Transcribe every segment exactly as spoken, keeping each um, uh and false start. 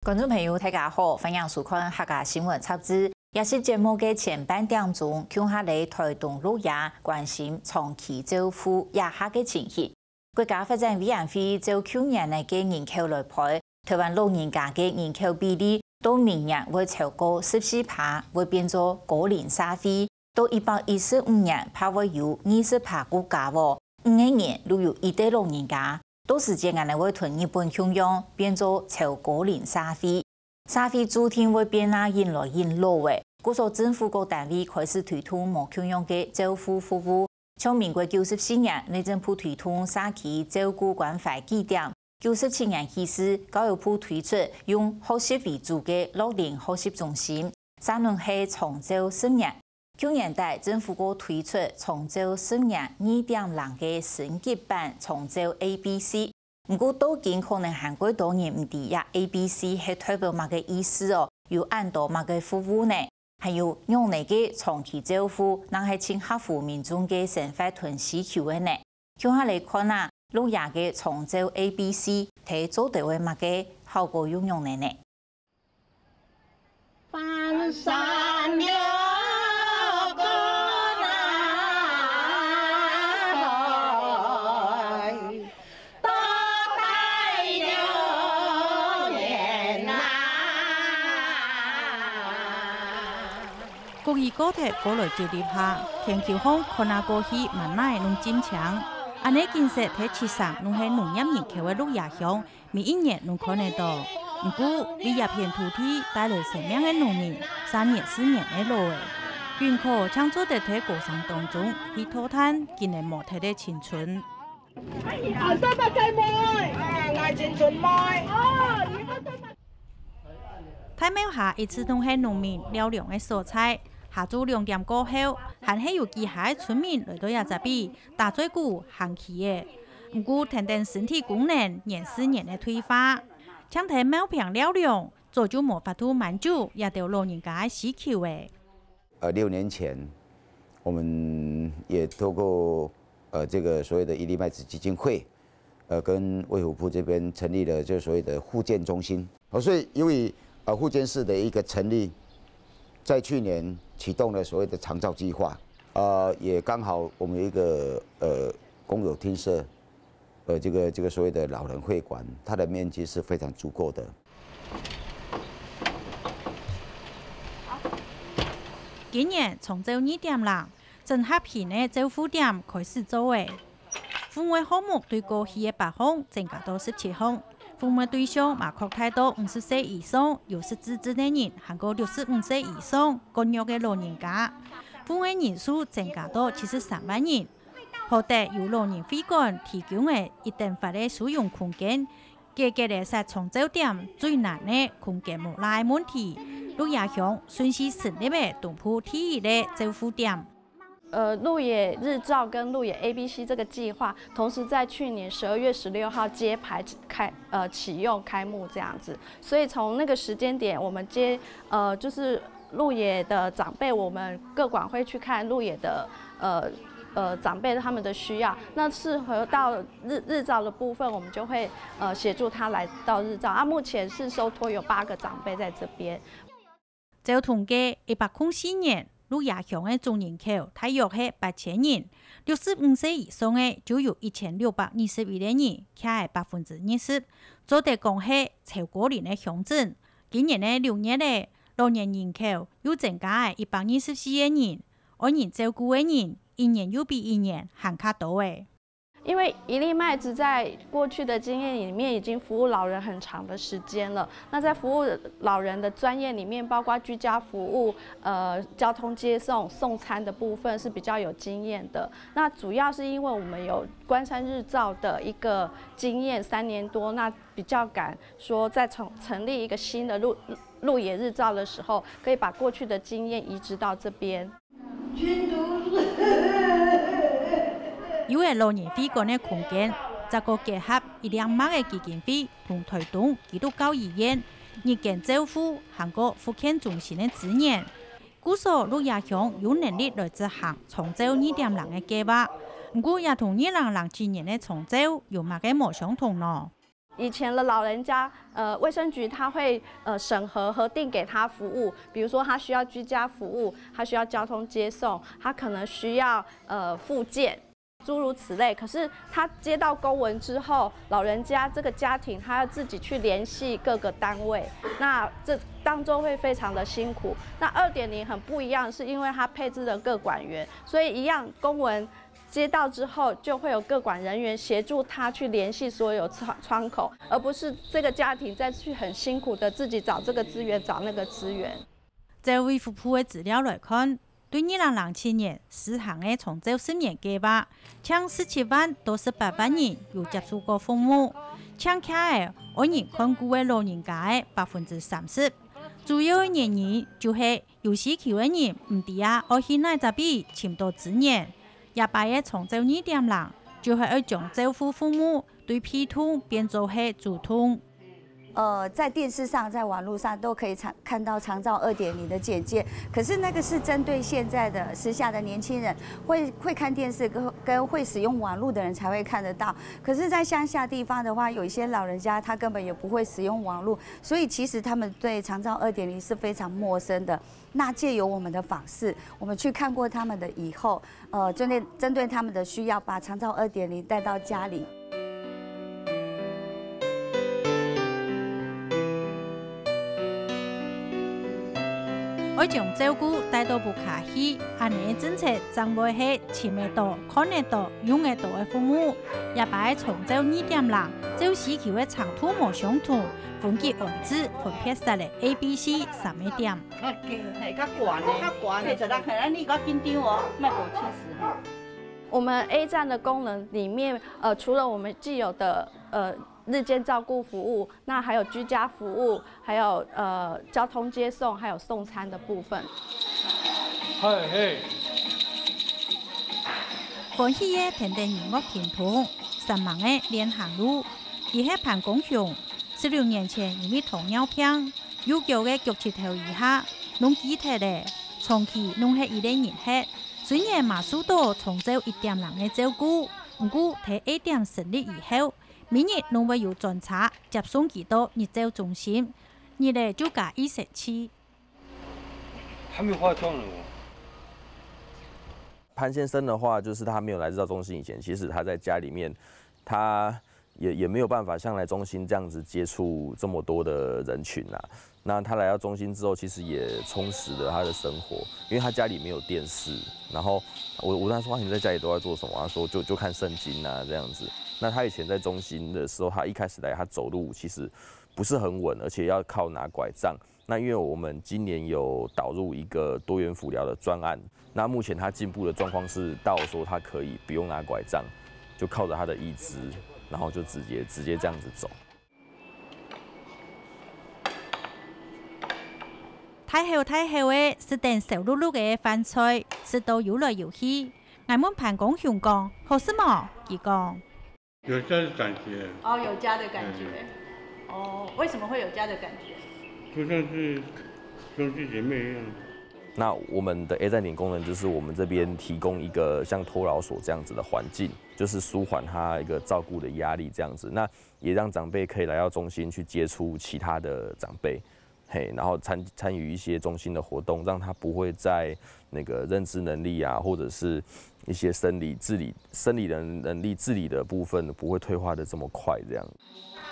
觀眾朋友，大家好，歡迎收看客家新聞雜誌。這集節目个前半點鐘，共下來臺東鹿野關心長期照護這下个情形。國家發展委員會照舊年个人口來排，臺灣老人家个人口比例到明年會超過十四趴，會變做高齡社會。到一百一十五年，怕會有二十趴過加哦，五個人就有一個老人家。到時節，𠊎等會同日本共樣，變做超高齡社會。 社會注定會變啊，緊來緊老欸。故所政府各單位開始推動無共樣个照護服務，像民國九十四年，內政部推動社區照顧關懷據點；九十七年起事，教育部推出用學習為主个樂齡學習中心，續等係長照十年。舊年底，政府過推出長照十年二點零个升級版長照A B C。 毋過到今可能還過多人毋知這A B C係代表麼个意思哦，有恁多麼个服務呢？還有仰仔个長期照護，正係盡合乎民眾个生活同需求个呢？共下來看啊，鹿野个長照A B C，係做得會麼个，效果又仰仔呢？ 翻山越過來，到大六年啊。國語高鐵過來九里下，天橋項看啊過去滿哪仔攏盡青。恁仔景色在七省攏係農業人口个鹿野鄉， 每一年攏看得到。毋過，為這片土地帶來生命个農民，續年續年仔老欸。永可淨做得在歌聲當中去討嘆今年無忒个青春。大廟下一直都係農民尞涼个所在，下晝兩點過後，還係有幾下个村民來到這隻位， 打嘴鼓、行棋仔。毋過跈等身體功能年續年仔退化，淨在廟坪尞涼，早就無法度滿足這兜老人家个需求欸。呃，六年前，我們也透過，呃，這個所謂的一粒麥子基金會，呃，跟衛福部這邊成立了就所謂的復健中心。哦，所以由於，呃，復健室的一個成立，在去年啟動了所謂的長照計劃，呃，也剛好我們有一個，呃，公有廳舍，呃，這個，這個所謂的老人會館，它的面積是非常足夠的。今年長照二點零， 整合型个照護點開始做欸。戶外項目對過去个八項增加到十七項，戶外對象嘛擴大到五十歲以上有失智症个人，還過六十五歲以上過弱个老人家。戶外人數增加到七十三萬人，獲得由老人會館提供个一等法个使用空間， 解決了設長照點最難个空間無罅个問題，鹿野鄉順勢成立了東部第一个照護點。呃，鹿野日照跟鹿野A B C這個計畫，同時在去年十二月十六號揭牌開，呃，啟用開幕這樣子。所以從那個時間點，我們接，呃，就是鹿野的長輩，我們各管會去看鹿野的，呃，呃，長輩他們的需要。那適合到日，日照的部分，我們就會，呃，協助他來到日照。啊，目前是收托有八個長輩在這邊。照統計，一百空四年，鹿野鄉个總人口大約係八千人，六十五歲以上个就有一千六百二十一个人，徛在百分之二十，做得講係超高齡个鄉鎮。今年个六月仔，老年人口又增加了一百二十四个人， 愛人照顧个人，一年又比一年還較多欸。因為一粒麥子在過去的經驗裡面已經服務老人很長的時間了。那在服務老人的專業裡面，包括居家服務、呃，交通接送、送餐的部分是比較有經驗的。那主要是因為我們有關山日照的一個經驗，三年多，那比較敢說在成，成立一個新的鹿，鹿野日照的時候，可以把過去的經驗移植到這邊。 有了老人會館个空間，再過結合一粒麥个基金會同臺東基督教醫院日間照護還過復健中心个資源，故所鹿野鄉有能力來執行長照二點零个計畫。毋過也同二零零七年个長照有麼个無相同呢？以前的老人家，呃，卫生局他会呃审核核定给他服务，比如说他需要居家服务，他需要交通接送，他可能需要呃复健，诸如此类。可是他接到公文之后，老人家这个家庭他要自己去联系各个单位，那这当中会非常的辛苦。那二点零很不一样，是因为它配置了各管员，所以一样公文接到之后，就会有各管人员协助他去联系所有窗窗口，而不是这个家庭再去很辛苦的自己找这个资源、找那个资源。照卫福部个资料来看，對二零零七年施行个長照十年計畫，淨十七萬到十八萬人有接受過服務，淨徛个愛人看顧个老人家个百分之三十。主要个原因就係有需求个人毋知啊愛去哪隻位尋到資源。這擺个長照二點零，就係愛將照護服務對被動變做係主動。呃，在电视上、在网络上都可以常看到长照二点零的简介，可是那个是针对现在的时下的年轻人，会会看电视跟跟会使用网络的人才会看得到。可是，在乡下地方的话，有一些老人家他根本也不会使用网络，所以其实他们对长照二点零是非常陌生的。那借由我们的访视，我们去看过他们的以后，呃，针对针对他们的需要，把长照二点零带到家里。愛將照顧帶到屋下去，恁呢政策正會係尋得到、看得到、用得到个服務。這擺个長照二點零，照需求个程度無相同，分級安置分別設了A、B、C三个點。較低，係較懸个，較懸个，十六歲，你較緊張哦，莫過七十吼。我们 A 站的功能里面，呃，除了我们既有的呃日间照顾服务，那还有居家服务，还有呃交通接送，还有送餐的部分。嗨嘿，歡喜个跈等音樂停動，煞猛个練行路。佢係潘光雄，十六年前因為糖尿病，右腳个腳膝頭以下，攏跛忒了，長期攏係一個人歇。雖然嘛受到長照一點零个照顧，毋過在A點成立以後，每日攏會有專車接送佢到日照中心，日了就加一星期。還沒化妝了我。潘先生的話，就是他没有来日照中心以前，其实他在家里面，他也也没有办法像来中心这样子接触这么多的人群啊。那他来到中心之后，其实也充实了他的生活，因为他家里没有电视。然后我我跟他说：“啊，你在家里都在做什么？”他说：“就就看圣经啊这样子。”那他以前在中心的时候，他一开始来，他走路其实不是很稳，而且要靠拿拐杖。那因为我们今年有导入一个多元辅疗的专案，那目前他进步的状况是到说他可以不用拿拐杖，就靠着他的义肢，然后就直接直接这样子走。大口大口个食等燒熝熝个飯菜，食到游來游去。𠊎問潘光雄講：「好食無？」佢講：有家的感覺。哦，有家的感觉。哦，为什么会有家的感觉？就像是兄弟姐妹一样。那我们的 A 站点功能就是我们这边提供一个像托老所这样子的环境，就是舒缓他一个照顾的压力这样子。那也让长辈可以来到中心去接触其他的长辈，嘿，然后参参与一些中心的活动，让他不会在那个认知能力啊，或者是一些生理自理、生理能能力自理的部分不会退化的这么快，这样。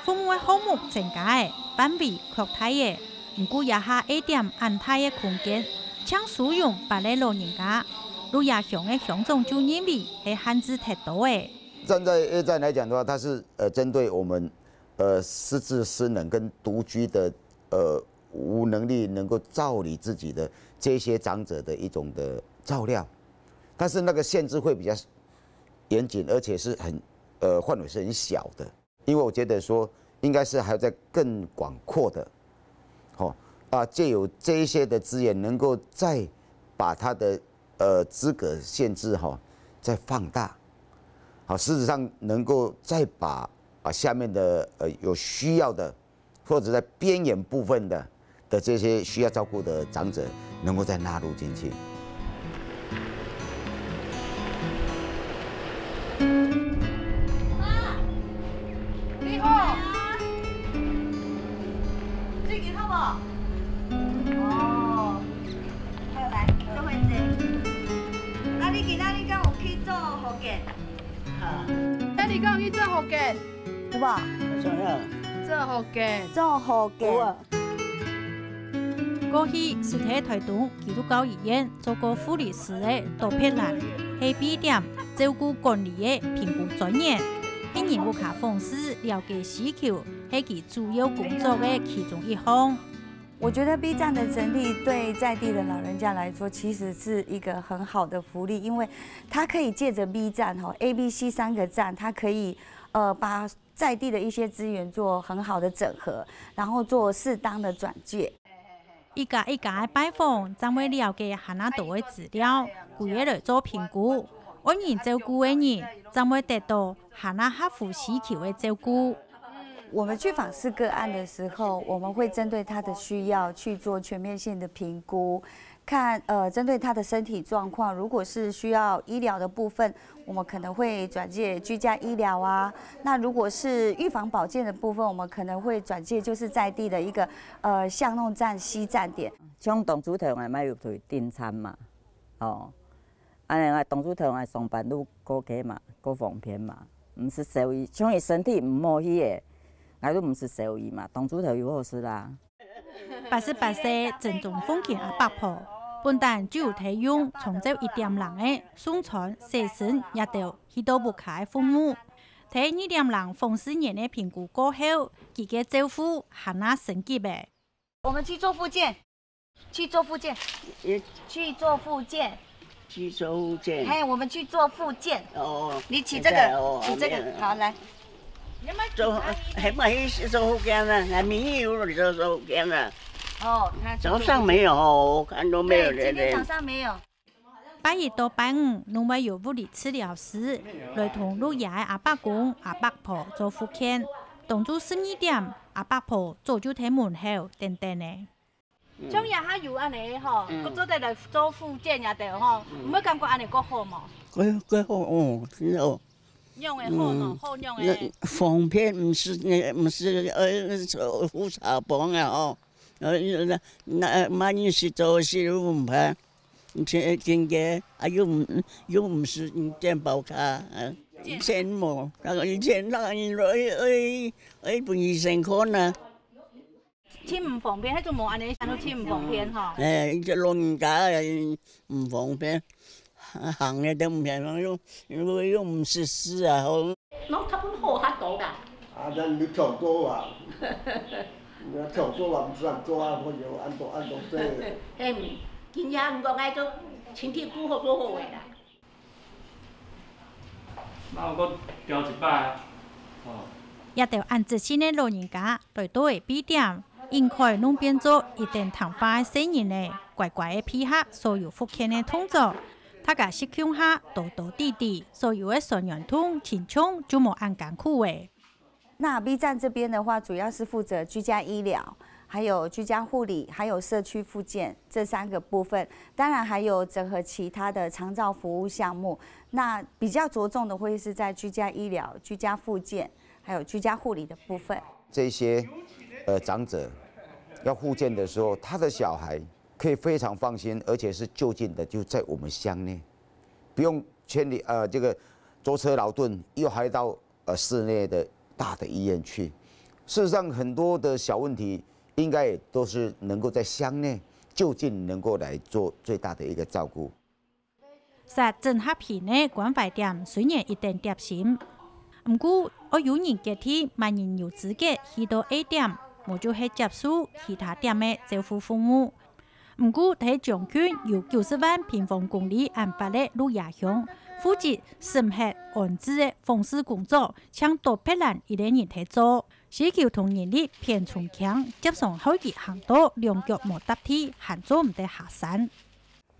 服務个項目增加了，範圍擴大了，毋過這下A點恁大个空間，淨收容八個老人家。鹿野鄉个鄉長就認為係限制忒多了。站在 A 站来讲的话，它是呃针对我们呃失智、失能跟独居的呃无能力能够照理自己的这些长者的一种的照料，但是那个限制会比较严谨，而且是很呃范围是很小的。因为我觉得说应该是还要再更广阔的，吼啊，借由这一些的资源，能够再把他的呃资格限制哈再放大，好，事实上能够再把啊下面的呃有需要的或者在边缘部分的的这些需要照顾的长者，能够再纳入进去。你好。哦，好，來，做伙坐。啊，你今仔日敢有去做復健？啊，你敢有去做復健？有無？做啥？做復健。做復健。有啊。過去，佢在臺東基督教醫院做過護理師个杜碧蘭，係B店照顧管理个評估專員，係人屋下訪視了解需求，係佢主要工作个其中一項。 我觉得 B站的成立对在地的老人家来说，其实是一个很好的福利，因为他可以借着 B站 吼，A、B、C 三个站，他可以呃把在地的一些资源做很好的整合，然后做适当的转介。一家一家个拜访，正會了解還較多个資料，歸个來做評估。愛人照顧个人，正會得到還較合乎需求个照顧。 我们去访视个案的时候，我们会针对他的需要去做全面性的评估，看呃，针对他的身体状况，如果是需要医疗的部分，我们可能会转介居家医疗啊。那如果是预防保健的部分，我们可能会转介就是在地的一个呃巷弄站、西站点。像當初頭𠊎嘛有去訂餐嘛，哦，恁樣啊，當初頭𠊎上班都過去嘛，過方便嘛，毋使愁佢，像佢身體毋好去个，𠊎都毋使愁佢嘛，當初頭有好勢啦。八十八歲正宗風景阿伯婆，本旦就有提供長晝一點零个送餐、洗身這兜去到屋下个服務。在二點零訪視員个評估過後，佢个照顧還較升級个。我们去做復健，去做復健，去做復健。 去做復健。嘿，我们去做復健。哦，你起这个，现在哦起这个，好来。做，还蛮去做復健啊，还没有做復健啊。哦，他去做早上没有哦，我看都没有对，今天早人。上没有。拜一到拜五，攏會有物理治療師來同鹿野个阿伯公、阿伯婆做復健。當晝十二點，阿伯婆早就在門口等等咧。 像也下有恁呢吼，佢做得來做復健也得吼，毋會感覺恁呢較好無？个个好哦，真的哦。用个好喏，好用那个。方便，毋使毋使呃，胡查帮啊哦。呃，那那万一是做事毋怕，真真个啊，又毋又毋使健保卡，呃，以前无，那个以前那个人哎哎哎，本医生看啊。 真毋方便，迄種無安尼，想到真毋方便吼。哎，一个老人家哎，毋方便，行个都毋便，又又又毋识字啊，吼。攏較本好較多啦。啊，咱你跳高啊，你跳高啊，毋算高啊，我有安到安到这。嘿，今夜毋讲爱做身体顾好做好个啦。那我再调一摆啊。哦。這兜恁執信个老人家來到个B點，應該攏變做一等聽話个細人仔，乖乖个配合所有復健个動作。大家食共下，多多滴滴，所有个酸軟痛、輕重就無恁艱苦个。那 B站这边的话，主要是负责居家医疗，还有居家护理，还有社区复健这三个部分。当然还有整合其他的长照服务项目。那比较着重的会是在居家医疗、居家复健，还有居家护理的部分。这些呃长者要复健的时候，他的小孩可以非常放心，而且是就近的，就在我们乡内，不用千里呃这个舟车劳顿，又还到呃市内的大的医院去。事实上，很多的小问题应该也都是能够在乡内就近能够来做最大的一个照顾。設整合型个關懷點雖然一等貼心，毋過愛有人決定麼人有資格去到A點，無就係接受其他點个照護服務。毋過，在將近有九十萬平方公里恁闊个鹿野鄉，負責審核安置个訪視工作，淨杜碧蘭一個人在做。需求同人力偏重，接上後期行到兩腳無踏地，還做毋得下山。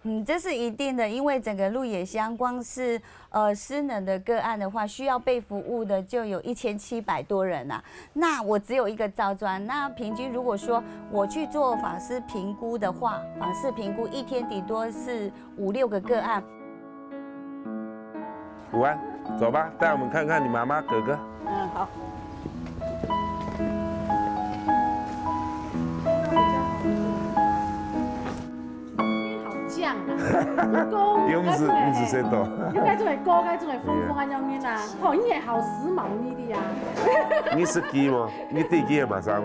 嗯，这是一定的，因为整个鹿野乡光是呃失能的个案的话，需要被服务的就有一千七百多人啊。那我只有一个照专，那平均如果说我去做访视评估的话，访视评估一天顶多是五六个个案。午安，走吧，带我们看看你妈妈、哥哥。嗯，好。又毋係，毋係細到。又該種个高，該種个風風恁樣个啦，吼，你也好時髦呢的呀。你識佢無？你知佢个麼儕無？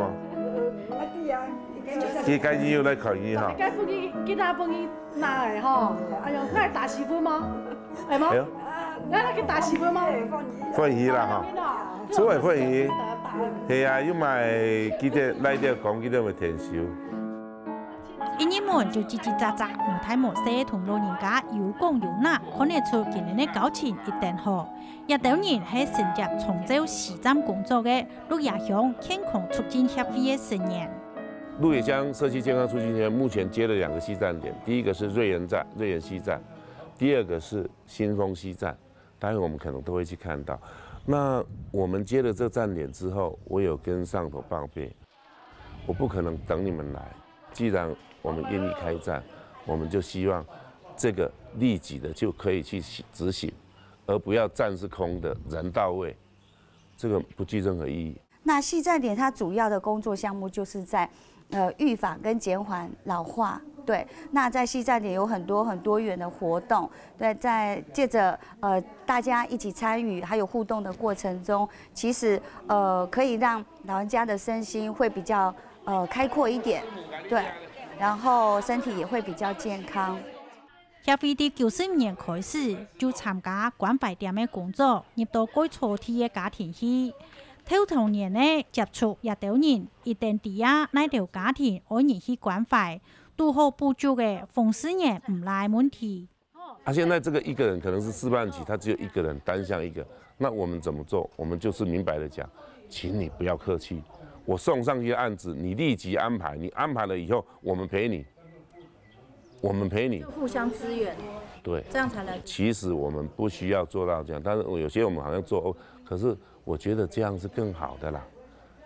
佢今日又來看你哈。該分佢，今仔分佢拿个吼，哎喲，那打媳婦嗎？哎嗎？哎喲。那那个打媳婦嗎？歡喜啦哈。出來歡喜。係啊，又買幾點，來點講幾點會天收。 一入門就嘰嘰喳喳，無大無細同老人家有講有拿，看得出今年个交情一等好。這兜人係承接長照西站工作个鹿野鄉健康促進協會个成員。鹿野鄉社區健康促進協會目前接了兩個西站點，第一個是瑞園站，瑞園西站，第二個是新豐西站。待會我們可能都會去看到。那我們接了這站點之後，我有跟上頭報備， 我不可能等你們來。既然我們願意開站，我們就希望這個立即的就可以去執行，而不要站是空的，人到位，這個不具任何意義。那西站點它主要的工作項目就是在，呃，預防跟減緩老化。對，那在西站點有很多很多元的活動，對，在藉著，呃，大家一起參與還有互動的過程中，其實，呃，可以讓老人家的身心會比較，呃，開闊一點，對，然後身體也會比較健康。協會自九十五年開始就參加關懷店个工作，入到蓋草地个家庭去。頭兩年呢，接觸這兜人，一等知啊哪兜家庭愛人去關懷，堵好補足个風濕炎毋拉个問題。 啊，現在這個一個人可能是示範期，他只有一個人，單向一個。那我們怎麼做？我們就是明白的講，請你不要客氣，我送上去的案子，你立即安排，你安排了以後，我們陪你，我們陪你。互相支援，對，這樣才能。其實我們不需要做到這樣，但是有些我們好像做，哦，可是我覺得這樣是更好的啦。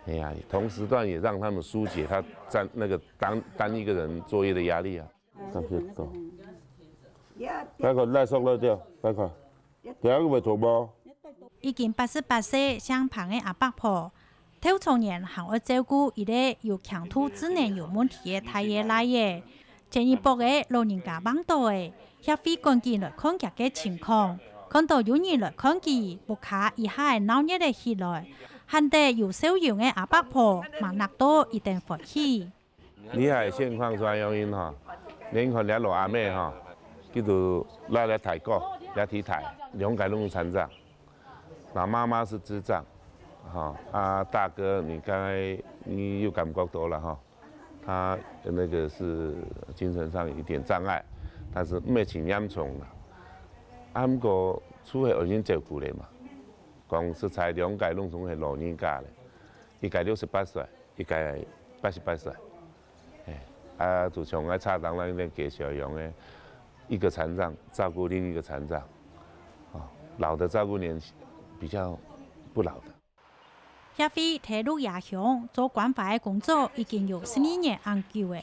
哎呀，同時段也讓他們疏解他單，那個單，單一個人作業的壓力啊。 十一個。該個拉索了掉，該個。第二個會讀無？已經八十八歲姓彭个阿伯婆，頭兩年還愛照顧一個有輕度智能有問題个大个倈仔。前一駁仔老人家橫倒仔，協會趕緊來看佢个情況，看到有人來看佢，屋下一下仔鬧熱了起來，還得有笑容个阿伯婆，嘛納到一等歡喜。 你看現況係恁樣吼，你看這老阿姆吼，佢都拉了大哥，這弟弟，兩個攏殘障。那媽媽是智障，哈，啊，大哥，你剛才你有感覺到了哈，他那個是精神上有一點障礙，但是毋係真嚴重啦。啊，毋過厝下已經照顧了嘛，講實在，兩個攏總係老人家了，一個六十八歲， 一個八十八歲，哎，啊，就像𠊎早當咱个介紹樣个，一個殘障照顧另一個殘障，哦，老的照顧年輕，比較不老的。協會在鹿野鄉做關懷个工作已經有十二年恁久了。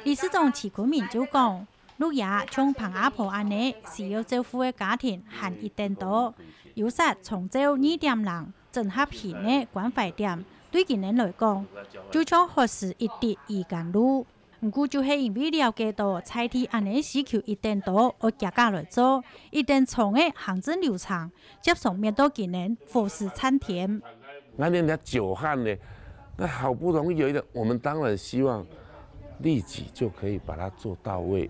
理事長徐坤明就講，鹿野像彭阿婆恁呢需要照顧个家庭還一等多，有設長照二點零 整合型个關懷店，對佢等來講，就像學習一滴雨甘露。毋過就係因為了解到在地恁呢需求一等多，愛遽遽來做，一等長个行政流程，輒常面對佢等火石參天。那人家久旱呢，那好不容易有一個，我們當然希望立即就可以把它做到位，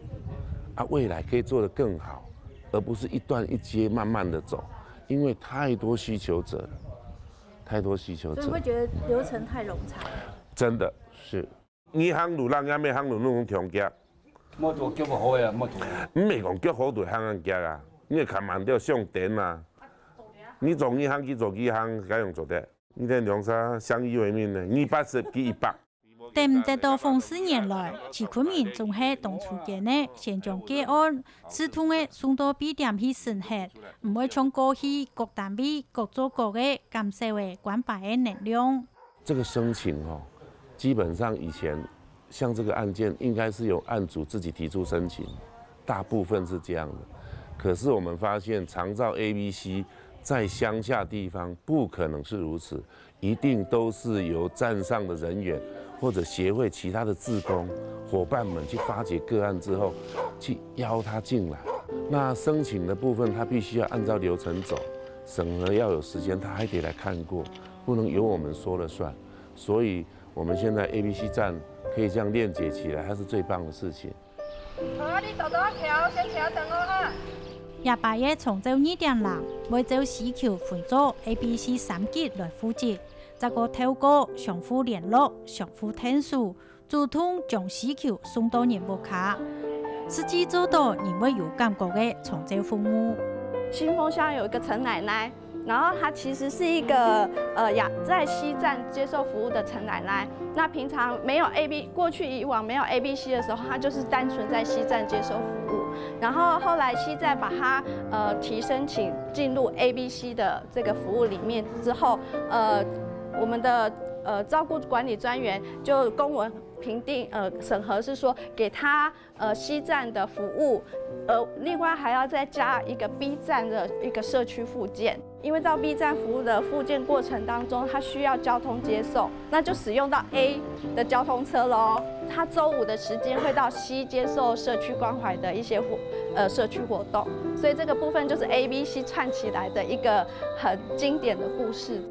啊，未來可以做得更好，而不是一段一接慢慢的走，因為太多需求者了。 太多需求者。所以會覺得流程太冗長了。真的是，你行路人也毋行路攏強腳。無做腳好呀，無做。毋係講腳好就行人腳啊，你看慢點上電啊。你做你行，佢做佢行，該樣做得。你等兩儕相依為命呢，你八十，佢一百。 等毋得到風勢原來，徐坤明總係當初間呢，先將個案自動个送到備點去審核，毋會像過去各單位各做各个，減少个關懷个能量。這個申請哦，基本上以前像這個案件，應該是由案主自己提出申請，大部分是這樣的。可是我們發現長照A B C在鄉下地方不可能是如此， 一定都是由站上的人員或者協會其他的志工，伙伴们去发掘个案之后，去邀他进来。那申请的部分，他必须要按照流程走，审核要有时间，他还得来看过，不能由我们说了算。所以我们现在 A B C 站可以这样链接起来，它是最棒的事情。好啊，你大大徛，先徛等我哈。這擺个長照二點零會照需求分做A B C三級來負責，再過透過相互聯絡、相互𢯭手， 主動將需求送到人屋下，實際做到人會有感覺个長照服務。新豐鄉有一個陳奶奶，然後她其實是一個呃雅在西站接受服务的陳奶奶。那平常没有 A B，过去以往没有 A B C 的时候，她就是单纯在西站接受服务。然后后来西站把她呃提申请进入 A B C 的这个服务里面之后，呃，我们的呃照顾管理专员就公文评定呃审核是说给她呃西站的服务，呃，另外还要再加一个 B 站的一个社区复健。因为到 B 站服务的复健过程当中，它需要交通接送，那就使用到 A 的交通车喽。他周五的时间会到 C 接受社区关怀的一些活呃社区活动，所以这个部分就是 A B C 串起来的一个很经典的故事。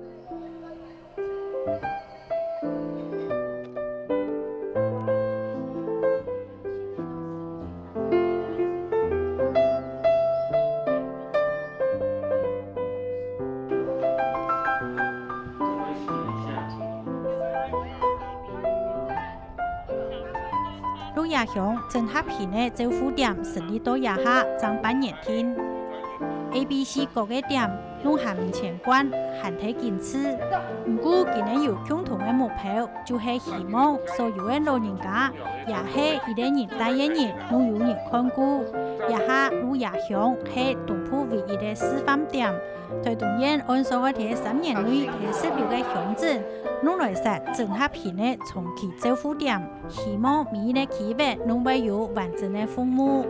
鹿野鄉整合型个照護點成立到這下正半年定。A B C各个點 攏還毋全觀，還忒緊緻。毋過，佢等有共同个目標，就係希望所有个老人家，也係一個人帶个人，攏有人看顧。這下鹿野鄉係東部唯一个示範點。台東縣按算愛在三年內在十六個鄉鎮，攏來設整合型个長期照護點，希望每一個區域攏會有完整个服務。